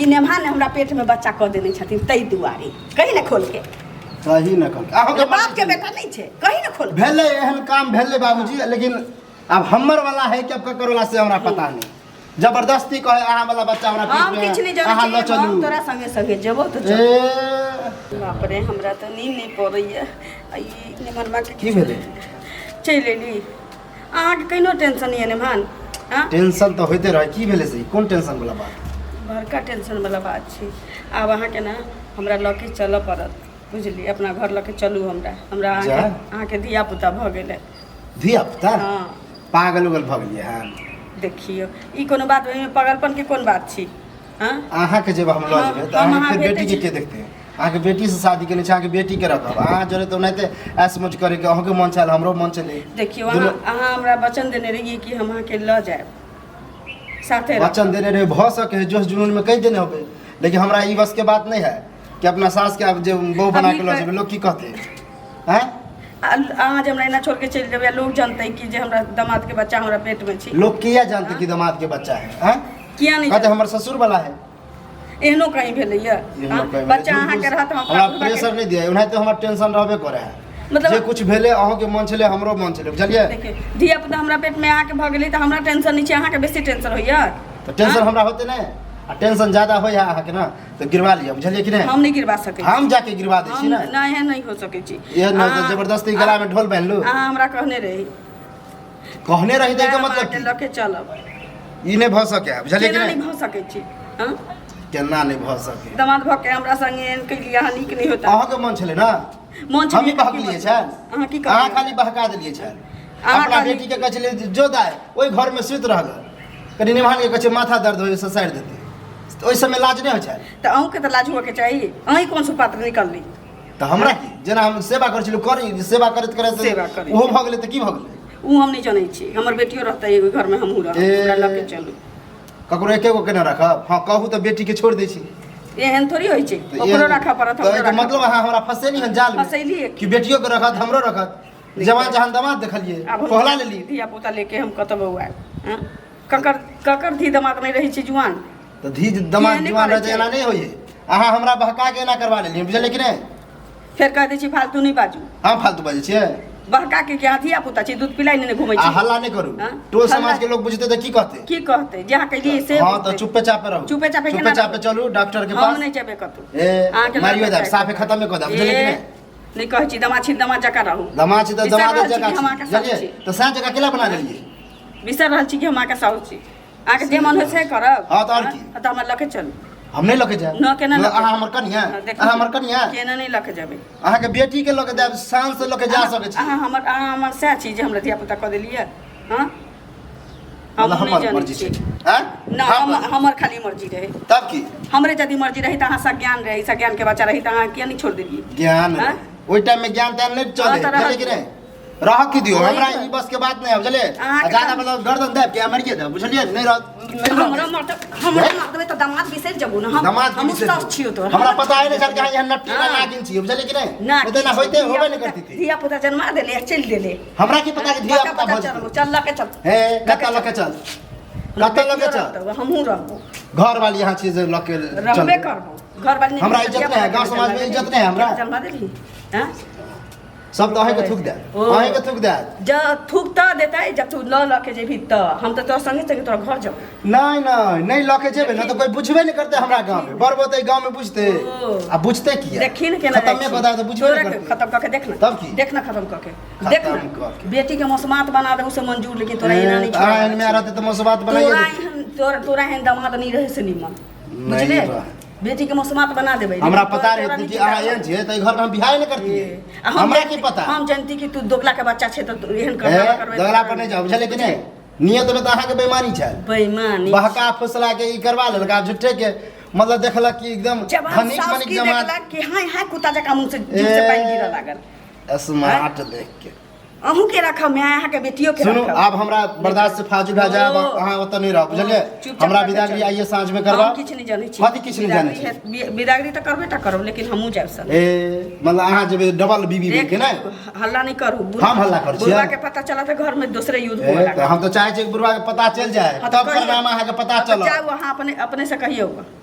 कि नेमहान हमरा पेट में बच्चा कऽ देने छथिन ताहि दुआरे। कही ने खोल के। कही ने खोल के। अहाँके बाप के बेटा नहीं छै, कही ने खोल। भेलै एहन काम भेलै बाबूजी, लेकिन आब हमर वाला है कि अब ककर वाला से हमरा पता नहीं। जबरदस्ती कहे अहाँ वाला बच्चा हमरा पेट हम में किछु नहीं जानै अहाँ लऽ छी, हम चलू। तोरा संगे संगे जेबो तऽ चल। ए बाप रे, हमरा तऽ नींद नहि पड़ैया। आ ई नेमहनमा के की भेलै? चलि एली। अहाँके कहिनो टेंशन यऽ नेमहान? हाँ? टेंशन तऽ होइते रहै। की भेलै से? कोन टेंशन वाला बात? बड़का टेंशन वाला बात छै। आब अहाँके ने हमरा लऽ के चलऽ पड़त, बुझलियै? अपना घर लऽ के चलू हमरा। हमरा अहाँके जा। अहाँके धिया पुता भऽ गेलै। धिया पुता? हाँ। पागल उगल भऽ गेलियै हन? देखियौ, ई कोनो बात ओहिमे पागलपन के कोन बात छी? हाँ? अहाँके जब हम लऽ जेबै तऽ हम अहाँके अहाँ फेर भेटै बेटीके छी। के देखतै? अहाँके बेटीसँ शादी केने छै, अहाँके बेटीके रखब अहाँ जरे तऽ ओनाहिते ऐश मौज करैके अहूँके मन छल, हमरो मन छलै। देखियौ, अहाँ अहाँ हमरा वचन देने रहियै कि हम अहाँके लऽ जायब साथे रहब। वचन देने रहे, भऽ सके है जोश जुनूनमे कहि देने होबै, लेकिन हमरा ई बसके बात नहि है कि अपना सासके आब जे बहु बना के लऽ जेबै, लोग की कहतै? आँय, अहाँ जे हमरा एना छोड़ के चलि जेबै, लोग जानतै कि जे हमरा दामाद के बच्चा हमरा पेट में छै। लोग किया जानते कि दामाद के बच्चा है? आँय, किया नहीं कहते हमर ससुर वाला है। एहनो कहीं भेलैया? एहनो हाँ? कहीं भेलै। बच्चा अहाँके रहत, हम हमरा अपना प्रेशर नहीं दिया, ओनाहिते हमर टेंशन रहबे करे है। मतलब जे कुछ भेलै अहूँके मन छलै, हमरो मन छलै, बुझलियै? देखियौ, धिया पुता हमरा पेट में अहाँके भऽ गेलै तऽ हमरा टेंशन नहि छै, अहाँके बेसी टेंशन होइया। तऽ टेंशन हमरा होते नहि, आ टेंशन ज्यादा होइ है अहाँके ने तऽ गिरवा लिअ, बुझलियै कि नहि? हम नहि गिरवा सकै छी। हम जाके गिरवा दै छी। हम ने नहि, एहन नहि हो सकै छी। एहन नहि तऽ जबरदस्ती गलामे ढोल बान्हि लू। अहाँ हमरा कहने रही। कहने रही तऽ एकर हम मतलब अहाँके की? लऽ के चलब। ई नहि भऽ सकै है, बुझलियै कि केना नहि? नहि भऽ सकै छी? हँ, केना नहि भऽ सकै? दमाद भऽ के हमरा संगे एहन केलियै अहाँ, नीक नहि होता। अहाँके मन छलै ने? मन छलै हमही तऽ की बहकलियै मतलब? छल। अहाँ की अहाँ कहलियै? खाली बहका देलियै छल। अहाँ अपना कहलियै- बेटी के कहै छलियै जे जो दाय ओहि घर में सुति रहल, कनि निभान के कहै छै माथा दर्द होइ ससारि देतै, तऽ ओहि समय लाज नहि होइ छल? तऽ अहूँके तऽ लाज हुअके चाही। अहीं कोन सुपात्र निकलली? तऽ हमरा की, जेना हम सेवा करै छलियै करी, सेवा करैत करैत सेवा करैत। ओहो भऽ गेलै तऽ की भऽ गेलै? ओ हम नहि जनै छी। हमर बेटियो रहतै एगो घरमे, हमहूँ रहब। ए। हमरा लऽ के चलू। ककरो एके गो केना राखब? हँ कहू तऽ बेटीके छोड़ि दै छी। एहन थोड़ी होइ छै। तऽ ओकरो एहन- राखऽ पड़त, तऽ हमरो एहिके राखऽ मतलब अहाँ हमरा फँसेली हन जाल में। फँसेलियै। कि बेटियो के रखत, हमरो रखत। जवान जहान दमाद देखलियै, आब हम पहला लेली। धिया पुता लेके हम कतऽ बौआएब? हँ? ककर ककर धी दमाद नहि रहै छै जुआन? तऽ धी दमाद किया नहि जुआन करै रहै छै, छै? एना नहि होइए। अहाँ हमरा बहका के एना करवा लेलियै, बुझलियै कि नहि? फेर कह दै छी फालतू नहि बाजू। हम फालतू बाजै छियै? बहका के क्या धिया पुता छी, दूध पिलाई नहि घुमै आ छी। हल्ला नहि करू। हाँ? टोल समाज हल्ला- के लोग बुझते तऽ की कहते? की कहते? जे अहाँ कहलियै से हाँ तऽ बुझतै। चुप्पे चापे रहू। चुपे चापे चुप्पे केना चापे रहू? चलू डॉक्टर के हम पास। नहि जेबै कतौ। ए अहाँके मारियो लऽ देब, के साफे खत्मे कऽ देब, बुझलियै कि ए, नहि? नहि कहै छी दमा छी, दमा जकाँ रहू। दमा छी तऽ बिसरि दमा रहल छी जकाँ कि हम छी, अहाँके सासु बुझलियै? छी। तऽ सएह जकाँ केला बना लेलियै? बिसरि रहल छी कि हम अहाँके सासु छी? अहाँके जे मन होइ से करब। हाँ, तऽ आओर की? हाँ, तऽ हमरा लऽ के चलू। हम नहि लऽ के जायब। न, केना लऽ के अहाँ हमर कनिया? हाँ, देखियौ। अहाँ हमर कनिया? केना नहि लऽ के जेबै? अहाँके बेटी के लऽ के जायब, शान से लऽ के जा सकै छी। अहाँ हमर, अहाँ हमर सएह छी जे हमरा धिया पुता कऽ देलियै? हाँ, हम मतलब नहि हमर जनै मर्जी छी। छै, आँय? न, हम हमर खाली मर्जी रहै। तब की? हमरे यदि मर्जी रही तऽ अहाँ सज्ञान रही, सज्ञान के बच्चा रही तऽ अहाँ किया नहि छोड़ देलियै? ज्ञान आँय? ओहि टाइम में ज्ञान त्यान नहि चले। हाँ, तऽ रहऽ बुझलियै कि नहि? रह की दियौ, वही हमरा तऽ। ई बस के बात नहि है, बुझलियै? अहाँके आ ज्यादा तऽ- मतलब गर्दन देब के मरिए देब, बुझलियै? नहि रह नहि रह। हमरा मारत, हमरा मार देबै तऽ दामाद बिसरि जबू ने। हम दामाद के हमहूँ बिसरि साउस जेबै। छियौ तोहर। हमरा पता है नहीं छल कि अहाँ एहन नट्टी हाँ। नागिन छियै, बुझलियै कि नहि? ना नहि तऽ एना होइते होबे नहि करती थी। धिया पुता जन्मा देले आ चलि देले। हमरा की पता कि धिया पता पुता पता भऽ चल जेतै। चल, लऽ के चल। हे, कतऽ लऽ के चल? कतऽ लऽ के चल? हमहूँ रहबो। घर वाली यहाँ छी जे लऽ के रहबे चलबै। करबो। घर वाली हमरा इज्जत नहि है, गाँव समाजमे इज्जत नहि है हमरा। जन्मा देलही? हाँ? सब तऽ अहींके थूक देत। ओ। अहींके थूक देत। जब थूक तऽ देतै जब तू लऽ लऽ के जेबही तऽ हम तऽ तोरा संगे संगे तोरा घर जब नहि नहि नहि लऽ के जेबै ने तऽ कोइ बुझबे नहि करतै हमरा गाँवमे। बड़ बहुत गाँवमे बुझतै। ओ। आ बुझतै किया? देखी ने केना खतमे जाइ छी। कऽ देब तऽ बुझबे तोरा नहि करतै। खतम कऽ के देख ने। तब की? देख ने, खतम कऽ के देख खतम ने। कऽ के। बेटी के मौसमात बना देबू से मंजूर, लेकिन तोरा एना नहि ए, अहाँ एहन में रहतै तऽ मौसमात बनाइए तोरा देतै। एहन तोरा एहन दामाद नहीं रहे से निमन। नहीं बुझले? रहे। बेटी के मौसमात बना देबै। हमरा लेकिन पता तोरा रहै नहि कि अहाँ चिन्ता एहन छियै तऽ एहि घरमे हम बियाह नहि करतियै। आ हम हमरा की पता? हम जानती कि तू दोगला के बच्चा छै तऽ तू एहन ए, करनामा करबै। दगला पर नहि जाउ, बुझलियै कि नहि? नियत में तऽ अहाँके बेईमानी छल। बेईमानी। बहका फुसला के ई करवा लेलक, आब झूठे के मतलब देखलक कि एकदम जब हम धनिक साउस मनिक की जमात। देखलक कि हाय हाय कुत्ता जकाँ मुँह से जीभ से ए। पानि गिरऽ लागल। स्मार्ट देख के। अहूँ के रखब माय, अहाँके बेटियो के सुनू, रखब। आब हमरा बर्दाश्त से फाजिल भए जायब। ओ। अहाँ ओतऽ नहि रहब, बुझलियै? चुपचाप हमरा रखै विदागरी चलू। आइए साँझ में करबा। हम किछु नहि जानै छी। कथी किछु नहि जानै छी? विदागरी तऽ करबे टा करब, लेकिन हमहूँ जायब संग। ए, मतलब अहाँ जेबै डबल बीबी बनि के? नहि, हल्ला नहि करू। हम हल्ला करै छियै? बुढ़वा के पता चला तऽ घर में दोसरे युद्ध ए, हुअ तऽ लागत। हम तऽ चाहै छियै कि बुढ़वा के पता चलि जाय। हाँ, तऽ तब कहियौ। करनामा अहाँके पता हाँ, तऽ चलत। जाउ अहाँ अपने अपने से कहियौ।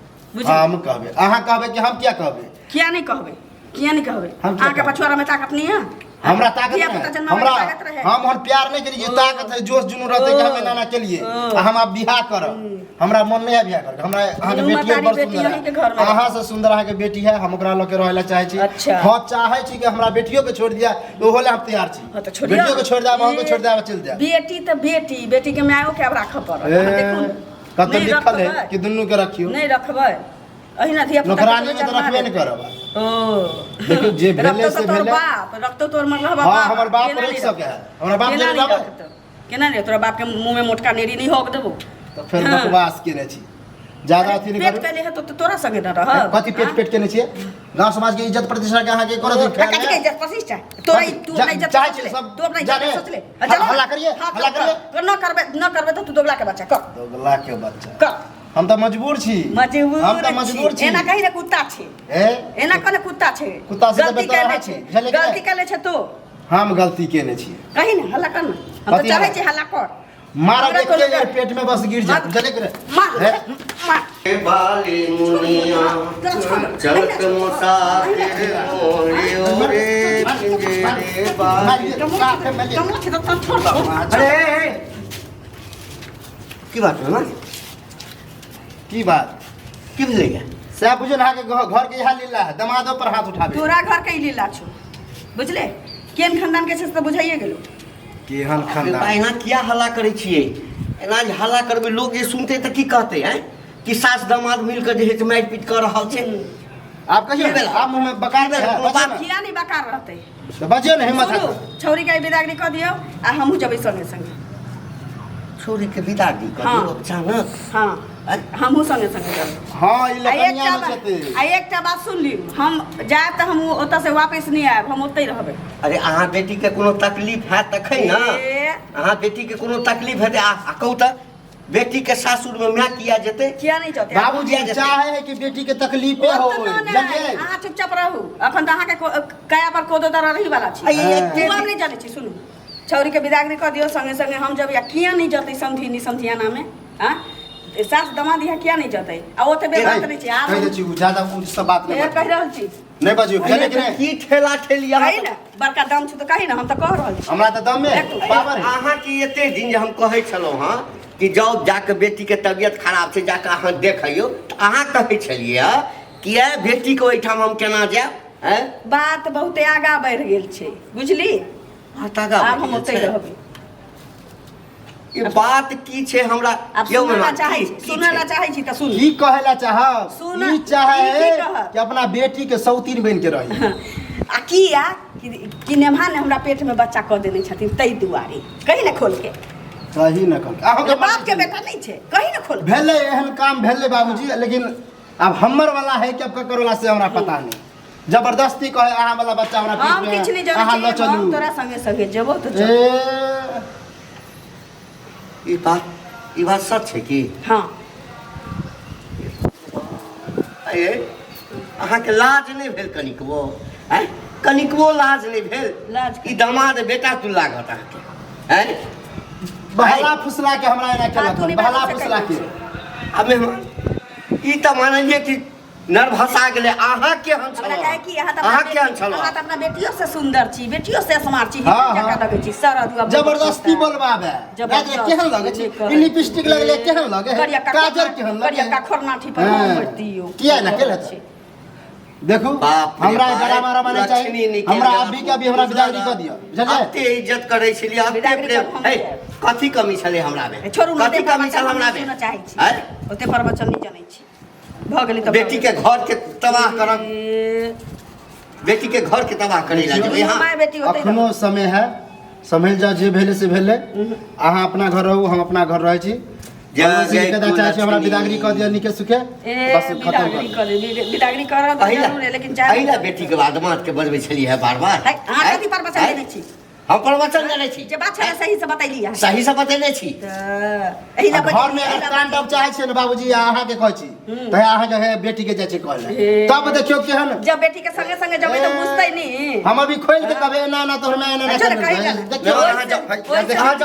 बुझलियै? हम कहबै, अहाँ कहबै कि हम किया कहबै? किया नहि कहबै? किया नहि कहबै? हम किया अहाँके कहबै? पछुआरा में ताकत नहीं है? हमरा ताकत धिया नहीं पुता है। जन्माबै के हमरा ताकत रहे। हम ओहन प्यार नहीं करी जे ताकत है, जोश जुनून रहते कि हम एना एना केलिए ओ। आ हम आब बियाह करब। हमरा मन नहीं है बियाह करके। हमरा अहाँके दुनू बेटी महतारी बड़ बेटी सुंदर अहींके है, घर में। अहाँ से सुंदर अहाँके बेटी है, हम ओकरा लऽ के रहै लए चाहै छी। अच्छा। हाँ, चाहै छी कि हमरा बेटियो के छोड़ि दिया, ओहो लए हम तैयार छी। हाँ, तऽ छोड़ियौ। बेटियो के छोड़ि देब, अहाँके छोड़ि देब, चलि जायब। बेटी तऽ बेटी, बेटी के मायो के आब राखऽ पड़त। ए, अहाँ देखू ने। कतौ नहि लिखल है रखबै। कि दुनू के रखियौ? नहि रखबै, अहिना धिया पुता नौकरानी में तऽ रखबे नहि करब। ओ देखियौ, जे भेलै रखतौ से तऽ तोहर भेलै। बाप रखतौ, तोहर मरलहबा हाँ, बाप। हमर बाप केना रखि नहि सकै है। हमरा बाप केना जरे नहि रहबै? रखतौ? केना नहि? तोरा बाप के मुंह में मोटका नेरी नहि होक देबो। तऽ फेर हाँ। बकवास केने छी, ज्यादा अथी नहि पेट करू। कैले है तो तोरा संगे न रहब। कथी पेट पेट केने छियै? गाँव समाज के इज्जत प्रतिष्ठा के अहाँके करऽ ओ, दी कथी के इज्जत प्रतिष्ठा? तोरा तू अपना इज्जत चाहै सोच छी ले, सब तू अपना इज्जत जाने। सोच ले। आ, चलो। हल्ला करिए, हाँ, हल्ला कर, करिए। कर, न करबे, न करबे तऽ तू दोगला के बच्चा कर। दोगला के बच्चा कर। हम तऽ मजबूर छी। मजबूर हम तऽ मजबूर छी। एना कही ने कुत्ता छै। ए? एना कहने कुत्ता छै। कुत्ता से तऽ गलती बेहतर कैले अहाँ छै। छी, बुझलियै कि गलती नहि? कैले छै तू। हम गलती केने छी। कही ने, हल्ला कर ने। हम तऽ कथी चाहै हल्ला? छी हल्ला कर। मारब हमरा एके कोनो बेर पेट में बस गिर जायत, बुझलियै कि नहि? मार, हे? मार। बाली मुनिया चलत मुसाफिर मोरियो रे पिंजरे बाली। मारिए, साफे मारिए। कमला छै तऽ तोरा छोड़ दो। अरे ए, ए, की बात भेल? की बात? की भेलै गे? सएह बुझियौ ने, अहाँके घर के इएह लीला है, दमादो पर हाथ उठाबे। तोरा घर के ई लीला छौ, बुझले? केहन खानदान के छै से तऽ बुझाइए गेलो। केहन खानदान? एना किया हल्ला करै छियै? एना जे हल्ला करबै, लोक जे सुनतै तऽ की कहतै? आँय, कि सास दामाद मिल कऽ जे है से मारि पीट कऽ रहल छै। आप कहियौ की भेल? आप मुँह में बकार की भेल? है, कोनो बजियौ बात ने। किया नहि बकार रहतै? तऽ बजियौ ने, हिम्मत सुनू, है। छौरी के विदागरी कऽ दियौ आ हमहूँ जेबै संगे संगे। छोरी के विदागरी कऽ हाँ। दियौ अचानक? हाँ, हमहूँ संगे संगे जेबै। हाँ, ई आ लकनिया एकटा में बात, जेतै। आ एकटा बात सुन लियौ, हम जायब तऽ हम ओतऽ से वापस नहि आयब, हम ओतहि रहबै। अरे, अहाँ बेटी के कोनो तकलीफ हैत तखन ने। ए, अहाँ बेटी के कोनो तकलीफ हेतै? आ कहू तऽ, बेटी के सासुर में माय किया जेतै? किया नहि जेतै? बाबूजी किया जेतै? चाहे है कि बेटी के तकलीफे हो, ओतना नहि, बुझलियै? अहाँ चुपचाप रहू। अखन तऽ अहाँके कया पर कोदो दर रही वाला छी। आ ई एते ओ हम नहि जानै छी। सुनू, छौरी के विदागरी कऽ दियौ, संगे संगे हम जब। या किया नहि जतै समधी नि समधियाना में? आँ, सास दमाद यहाँ किया नहि जतै? आ ओते बेबात नहि छै आब। कहि दै छी, उ ज्यादा उ सब बात ए, नहि कहि बजियौ। रहल छी। नहि बजियौ, बुझलियै कि नहि? की ठेला ठेली अहाँ? कही ने, बड़का दम छै तऽ कही ने, हम तऽ कह रहल छी। हमरा तऽ दमे है, पावर है। अहाँके एते दिन जे हम कहै छलहुँ हँ कि जाउ, जाके बेटीके तबियत खराब छै, जाके अहाँ देखैयौ, तऽ अहाँ कहै छलियै कि ए बेटीके ओहिठाम हम केना जायब? आँय? बात बहुते आगा बढ़ि गेल छै, बुझली? बात आगाँ आब बढ़ि हम गेल ओतहि छै। रहबै। ई बात की छै हमरा आब यौ सुनऽ ला मेहमान, चाहै की छी, सुनऽ ला छै? चाहै छी तऽ सुन। की कहै ला चाहब? सुन, ई चाहे ई की है कहब? कि अपना बेटी के सौतीन बन के रही। आ किया कि नेमहा ने हमरा पेट में बच्चा कऽ देने छथिन, ताहि दुआरे। कही ने खोल के। सही न कहल अहाँके बाप के बेटा नहि छै? कही ने खोल के। भेलै, एहन काम भेलै बाबूजी, लेकिन आब हमर वाला है कि अब ककर वाला से हमरा पता नहीं। जबरदस्ती कहे अहाँ वाला बच्चा हमरा हम पेट में किछु नहि जनै अहाँ लऽ छी, हम चलू। तोरा संगे संगे जेबो तऽ चल। ए, ई बात सच छै की? हाँ। ए, अहाँके लाज नहि भेल कनिकबो? आँय, कनिकबो लाज नहि भेल? लाज? ई दामाद बेटा तू लागत अहाँके? आँय? बहला फुसला के हमरा एना हाँ, तू केलक, नहीं बहला बात से फुसला के। कहै। आ मेहमान, ई तऽ मानलियै कि नर्भसा गेलै। अहाँ केहन हमरा छलहुँ? काहे कि अहाँ तऽ अहाँ अपना केहन बेटी- छलहुँ? अहाँ तऽ अपना बेटियो से सुंदर छी, बेटियो से स्मार्ट छी। हाँ, जकाँ हाँ। लगै छी सरद। जबरदस्ती बोलबाबे। जबरदस्ती। केहन लगे छी? ई लिपस्टिक लगले केहन लगे है? करियक्का काजर केहन लगे है? करियक्का खोरनाठी पर हाँ। हम दियौ। किया ना केले? देखू, बाप रे हमरा बाप, डरामा रमा नहीं लक्ष्मी चाहिए। निकलि हमरा गेल। अभी के अभी हमरा बिदागरी कऽ दिअ, बुझलियै? एते इज्जत करै छलियै, एते बिदागरी प्रेम। करू, हम हे, जायब। कथी कमी छलै हमरा मे? छोड़ू ने, कथी ओते कमी प्रवचन छल हम हमरा नहि मे? सुनऽ चाहै छी। आँय? ओते प्रवचन नहि जनै छी, भऽ गेलै तऽ भऽ बेटी के गेलै। घर के तबाह करब? ए, बेटी के घर के तबाह करै ला जेबै यहाँ? माय बेटी ओतै। अखनो समय है, सम्हलि जाउ। जे भेलै से भेलै। अहाँ अपना घर रहू, हम अपना घर रहै छी। जय बाबूजी जय के चाहै छी हमरा कुलक्ष्मी। बिदागरी कऽ दिअ नीके सुखे, ए, बस खत्म बिदागरी कर। कर बिदागरी करब तऽ अहिला जरूर है, लेकिन जाय अहिला बेटी के बाद मात के बजबै छलियै है बार बार। है, अहाँ कथी प्रवचन आँय? देने छी? हम प्रवचन देने छी? जे बात छलै सही से बतैली अहाँ। सही से बतेने छी। तऽ एहि आ लए घर में अगर तांडव चाहै छियै ने बाबूजी, आ अहाँके कहै छी तऽ अहाँके हे बेटी के जाइ छै कहै लए, हे। तब देखियौ केहन। जब बेटी के संगे संगे जबै तऽ बुझतै नी। हम अभी खोलि के कहबै, एना एना तोहर माय एना एना अच्छा, करने कहि रहै। ने। देखियौ। अहाँ जाउ, ओहिसे- अहाँ जाउ।